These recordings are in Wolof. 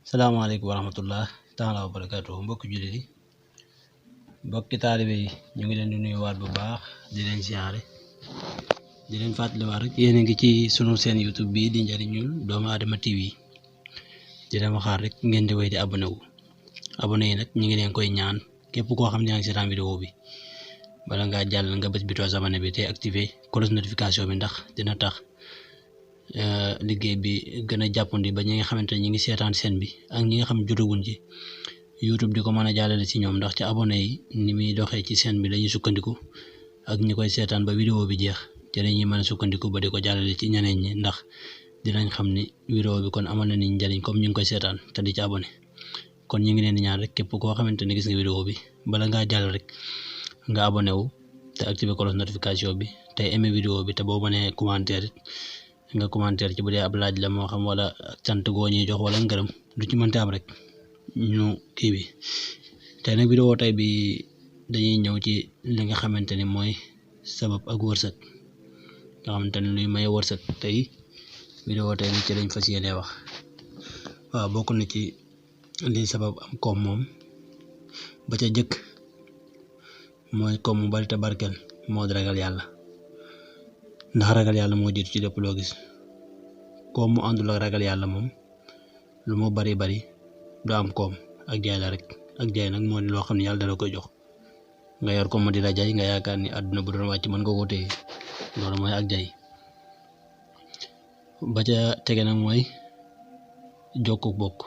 salaamaaleykum wa rahmatullah taala wa barakaatu mbokki jullit yi mbokki taalibe yi ñu ngi leen di nuyuwaat bu baax di leen siyaare di leen fàttaliwaat rek yéen a ngi ci sunu seen YouTube bi di njariñul doomu aadama TV di leen waxaat rek ngeen di wéy di abonné yi nag ñu ngi leen koy ñaan képp koo xam ne yaa ngi seetaan vidéo bi bala ngaa jàll nga bës bouton s'abonner bi te activé cloche notification bi ndax dina tax liggéey bi gën a jàppandi ba ñi nga xamante ne ñi ngi seetaan seen bi ak ñi nga xam jotaguñ ci YouTube di ko mën a jàllale ci ñoom ndax ci abonné yi ni muy doxee ci seen bi lañuy sukkandiku ak ñi koy seetaan ba vidéo bi jeex te dañuy mën a sukkandiku ba di ko jàllale ci ñeneen ñi ndax dinañ xam ni vidéo bi kon amal na ni njariñ comme ñu ngi koy seetaan te di ci abonné kon ñu ngi leen di ñaan rek képp koo xamante ne gis nga vidéo bi bala ngaa jàll rek nga abonné wu te activé cloche notification bi tey aimé vidéo bi te boo mënee commentaire nga commentaire ci bu dee ab laaj la moo xam wala sant goo ñuy jox wala ngërëm lu ci mënti am rek ñu kii bi tey nag vidéo tey bi dañuy ñëw ci li nga xamante ni mooy sabab ak wërsëg nga xamante ni luy maye wërsëg tey vidéo tey bi ci lañ fas yéene wax waaw bokk na ci li sabab am koom moom ba ca jëkk mooy koom mu bari te barkel moo di ragal yàlla ndax ragal yàlla moo jiitu ci lépp loo gis koom mu àndul ak ragal yàlla moom lu mu bari du am koom ak jaay la rek ak jaay nag moo di loo xam ne yàlla dala koy jox nga yor ko mu di la jaay nga yaakaar ni àdduna bu doon wàcc mën nga ko téye loolu mooy ak jaay ba ca tege nag mooy jokku bokk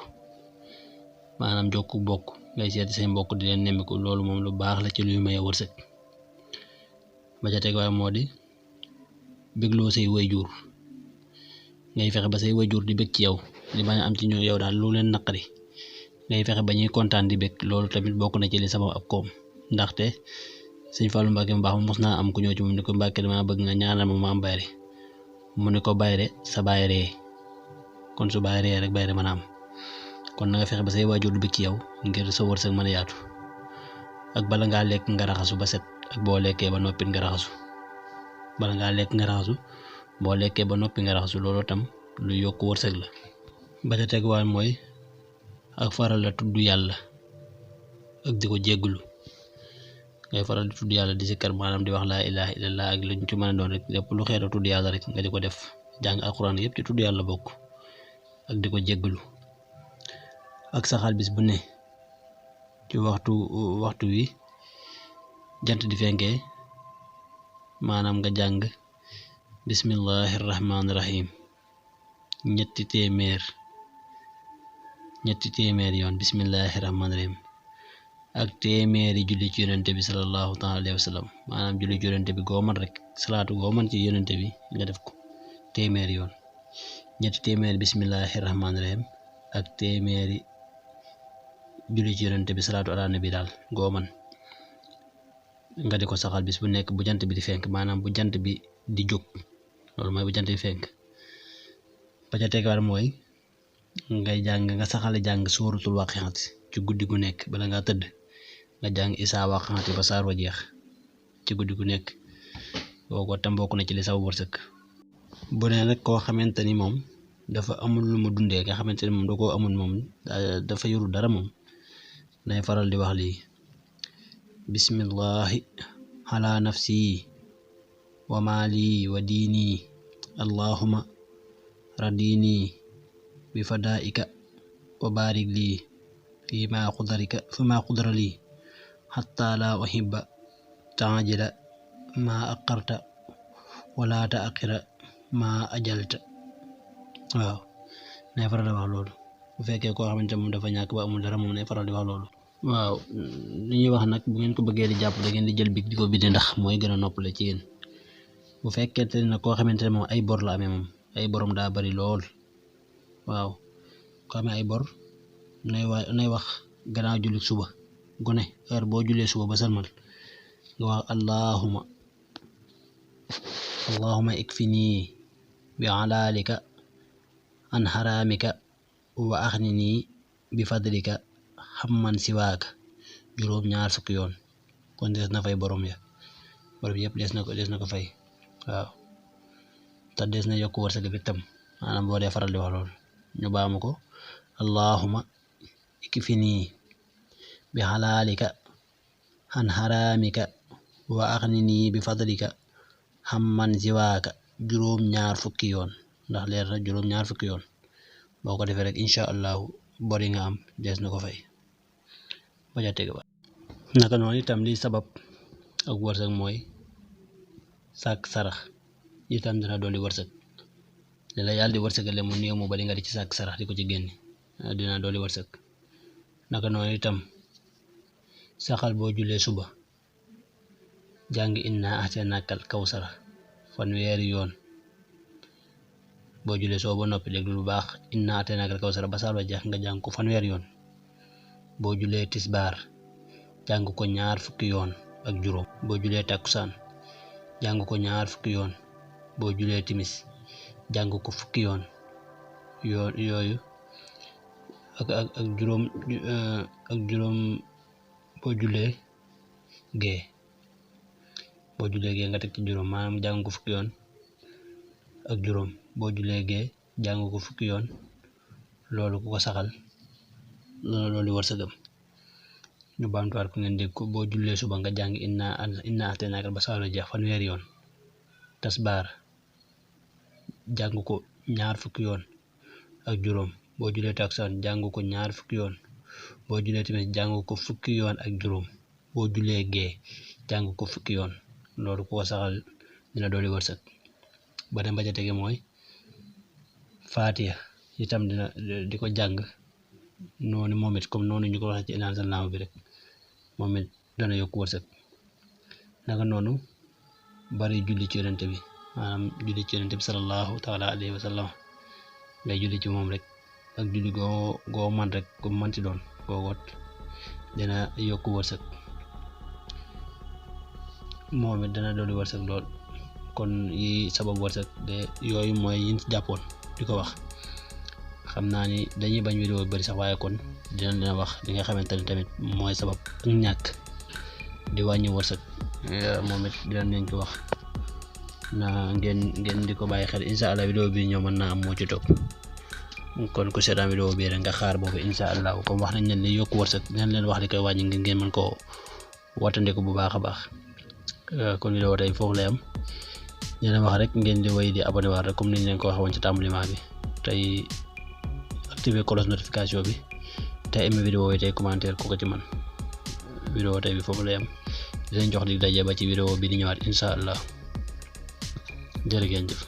maanaam jokku bokk ngay seeti say mbokk di leen nemmiku loolu moom lu baax la ci luy maye wërsëg ba ca tege waaye moo di bégloo say waajur ngay fexe ba say waajur di bég ci yow di bañ a am ci ñu yow daal lu leen naqari ngay fexe ba ñuy kontaan di bég loolu tamit bokk na ci li sabab ab koom ndaxte sëñ Fallou Mbacke mu baax ma mos naa am ku ñëw ci moom ni ko Mbacke dama bëgg nga ñaanal ma am bayre mu ne ko bayre sa bayre kon su bayre rek bayre mën a am kon na nga fexe ba say waajur di bég ci yow ngir sa wërsëg mën a yaatu ak bala ngaa lekk nga raxasu ba set ak boo lekkee ba noppi nga raxasu bala ngaa lekk nga raxasu boo lekkee ba noppi nga raxasu loolu tam lu yokk wërsëg la ba ca teguwaat mooy ak faral la tudd yàlla ak di ko jégglu ngay faral di tudd yàlla di sikkar maanaam di wax laa ilaha illallah ak luñ ci mën a doon rek lépp lu xeetu tudd yàlla rek nga di ko def jàng alxuraan yëpp ci tudd yàlla bokk ak di ko jégglu ak saxal bis bu ne ci waxtu wi jant di fenkee maanaam nga jàng bismillahi rahmaani rahim ñetti téeméer yoon bismillahi rahmaani rahim ak téeméeri julli ci yonente bi sallallahu taala alayhi wa sallam maanaam julli ci yonente bi goo man rek salaatu goo man ci yonente bi nga def ko téeméeri yoon ñetti téeméeri bismillahi rahmaani rahim ak téeméeri julli ci yonente bi salaatu ala nabi daal goo man nga di ko saxal bis bu nekk bu jant bi di fenk maanaam bu jant bi di jóg loolu mooy bu jant bi fenk ba ca tegaat mooy ngay jàng nga saxale jàng suuratul waqiati ci guddi gu nekk bala ngaa tëdd nga jàng isaa waqiati ba saar wa jeex ci guddi gu nekk boo tam bokk na ci li saw wërsëg bu ne nag koo xamante ni moom dafa amul lu mu dundee nga xamante ni moom da koo amul moom dafa yoru dara moom day faral di wax lii bismillahi ala nafsi wa mali wa diini allahuma radini bi fadaika wa barik lii fi ma qudra lii hatta la uhibba taajila ma aqarta wala taaqira ma ajalta waaw nay faral di wax loolu bu fekkee koo xamante moom dafa ñàkk ba amul dara moom nay faral di wax loolu waaw li ñuy wax nag bu ngeen ko bëggee di jàpp da ngeen di jël big di ko bindi ndax mooy gën a noppale ci yéen bu fekkente ne nag koo xamante ne moom ay bor la amee moom ay borom daa bari lool waaw ko amee ay bor nay wax gannaaw julli suba gone heure boo jullee suba ba salmal nga wax allahuma ikfini bi halalika an haramika wa aghnini bi fadlika xamman siwaaka juróom ñaar fukki yoon kon des na fay borom yëpp des na ko fay waaw te des na yokk wërsëg bi tam maanaam boo dee faral di wax loolu ñu baamu ko allahumma ikfinii bi halaalika an haraamika wa aghnini bi fadlika amman siwaaka juróom-ñaar fukki yoon ndax leer na juróom-ñaar fukki yoon boo ko defee rek incha allahu bor yi nga am dees na ko fay ba ca tege ba naka noonu itam li sabab ak wërsëg mooy sàkk sarax itam dina dolli wërsëg li la yàlla di wërsëgale mu néew mu bari nga di ci sàkk sarax di ko ci génne dina dolli wërsëg naka noonu itam saxal boo jullee suba jàng inna a'taynaakal kawsara fanweeri yoon boo jullee soo ba noppi déglu lu baax inna a'taynaakal kawsara ba saar ba jeex nga jàng ko fanweeri yoon boo jullee tisbaar jàng ko ñaar fukki yoon ak juróom boo julee takkusaan jàng ko ñaar fukki yoon boo julee timis jàng ko fukki yoon yooyu ak juróom boo julee gee nga teg ci juróom maanaam jàng ko fukki yoon ak juróom boo julee gee jàng ko fukki yoon loolu ku ko saxal loolu wërsëgam ñu baamtuwaat ko ngeen dégg ko boo jullee suba nga jàng inna a'taynaakal ba saar jeex fanweeri yoon tasbaar jàng ko ñaar fukki yoon ak juróom boo julee takkusaan jàng ko ñaar fukki yoon boo julee timis jàng ko fukki yoon ak juróom boo julee gee jàng ko fukki yoon loolu ku ko saxal dina dooli wërsëg ba dem ba ca tege mooy faatiya itam dina di ko jàng noonu moom it comme noonu ñu ko waxee ci inna anzalnaahu bi rek moom it dana yokk wërsëg naka noonu bari julli ci yonent bi maanaam julli ci yonent bi sallallahu taala alayhi wa sallam ngay julli ci moom rek ak julli goo man rek ku manti doon googot dina yokk wërsëg moom it dana dooli wërsëg lool kon yi sabab wërsëg de yooyu mooy yin ci jàppoon di ko wax xam naa ni dañuy bañ vidéo bari sax waaye kon dina leen wax li nga xamante ne tamit mooy sabab ak ñàkk di wàññi wërsëg moom it dina leen ko wax na ngeen di ko bàyyi xel incha allah vidéo bi ñëw mën naa am moo ci topp kon ku seetaan vidéo bi rek nga xaar boobu incha allah comme wax nañ leen li yokk wërsëg dinañ leen wax li koy wàññi ngeen mën koo wattandiku bu baax a baax kon vidéo tey foofu lay am dina wax rek ngeen di wéy di abonné waat rek comme niñ leen ko waxee woon ci tàmbaliment bi tey activer cloche notification bi tey aimé vidéo yi tey commentaire ku ko ci man vidéo tey bi foofu lay am dinañ jox dig daje ba ci vidéo bi di ñëwaat incha allah jërë ngeen jëf